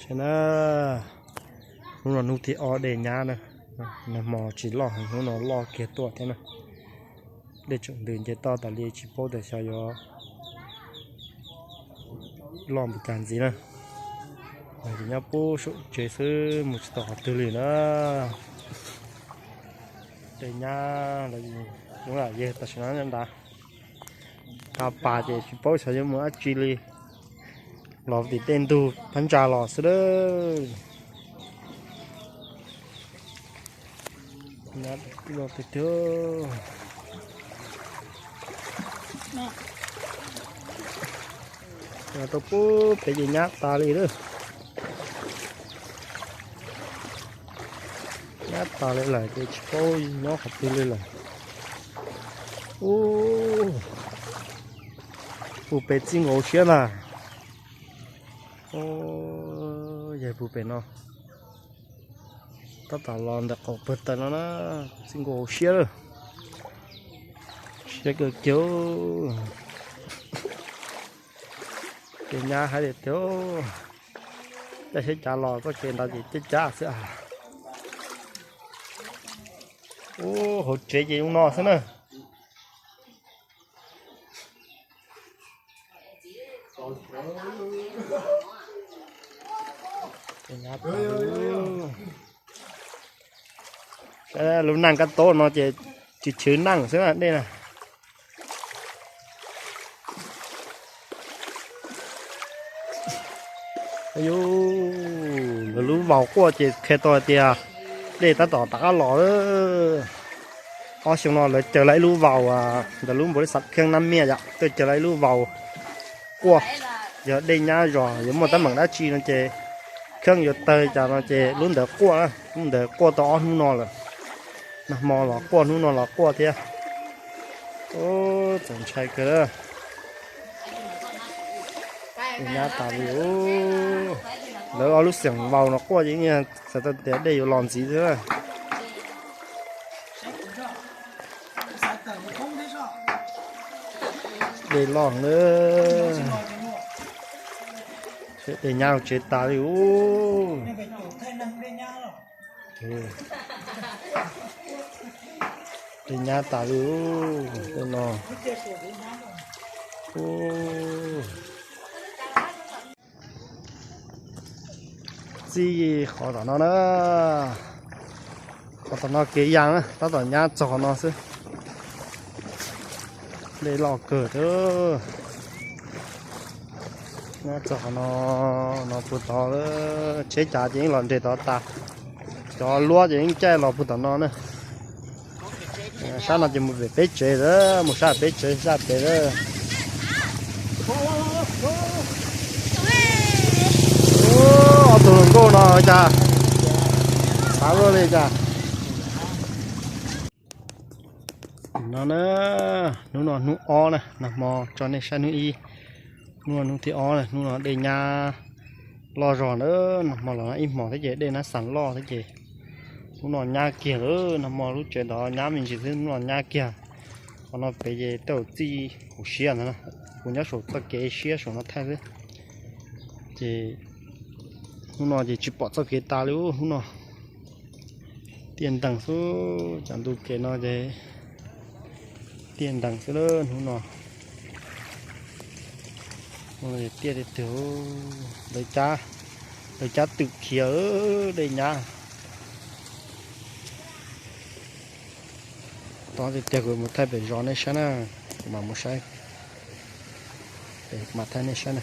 Na, hnub no hnub thib ob dej nyab na, nag hmo tsis loj heev, hnub no loj kiag tuaj thiab na. Dej tseem ntws nce toj tas li, tsis paub tias xyov yuav loj npaum cas ntxiv na. Ces nyob pub saum tsev xwb, mus tsis tau qhov twg li na. Dej nyab los, lam yawg tam sim no nyob nrad, qab pas ces tsis paub xyov yuav mus dab tsi li. Los tim tej ntug phab ntsa los xwb lawm. Tau pub pem ces nyab tas li lawm. Nyab tas li lawm ces tsis paub nyob qhov twg li lawm. Ub, pub pem txij nkaus siab ntag. Yawg pub pem no, tab tom los ntawm qaum pawg taws no na, txij nkaus siab lawm. Siab kawg kiag. Ces nyab hais tias, caij siab cav los txoj kev ntawd ces caij cab xwb. Ub, hauv tsev ces zoo no xwb na. Lub neej kab taub no ces chwv chwv neej xwb na dej na. Lawv lub vaus quaj ces qhia tau hais tias dej tab tom rov qab los. Ob xyoo no lawv caw lawv ib lub vaus, ntawm lub npaum li xav kheej nab miaj yom, tuaj caw lawv ib lub vaus quaj. Yog dej nyab zog yuav muaj teeb meem dab tsi no ces kheej yuav tawg cas no ces lub ntawd quaj, lub ntawd quaj tau ob hnub no lawm. Nag hmo los quaj, hnub no los quaj thiab. Txaus ntshai kawg. Nyab tas li. Lawv ob lub xeem vaus no quaj ces xav tau tias dej yuav los ntxiv xwb. Dej loj na. Dej nyab hauv tsev tas li ub. Dej nyab tas li ub, tej no. Txij qhov tom no na, qhov tom no kev yas na, tab tom nyab txog qhov no xwb. Dej loj kawg. Nyab txog qhov no, no puag tod, tsheb cav ces yeej los nres tod tas. Cov luab ces yeej caij los puag tom no na. Sab no ces mus pem peb tsev lawm, mus sab peb tsev sab pem lawm. Ob tug hluas nkauj no cas xav luaj li cas. No na, hnub no hnub ob na, nag hmo tso nej saib hnub ib, hnub no hnub thib ob na, hnub no dej nyab loj zog na, nag hmo los ib hmos thiab ces dej nab xas loj thiab ces hnub no nyab kiag lawm, nag hmo lub tsev ntawd nyab me ntsis xwb, hnub no nyab kiag. Qhov no pem ces tej zaum txij hauv siab ntawd na, kuv nyob saum txoj kev siab saum no thaij xwb. Ces hnub no ces tsis pom txoj kev tas li ub, hnub no tiaj ntees xwb, cov ntu kev no ces tiaj ntees xwb hnub no. Tiaj tiag tiag, lawv cab twm khiav dej nyab. Tod tiag tiag, kuv mus thaij pem zos nej saib na, kuv mam mus saib, mam thaij nej saib na.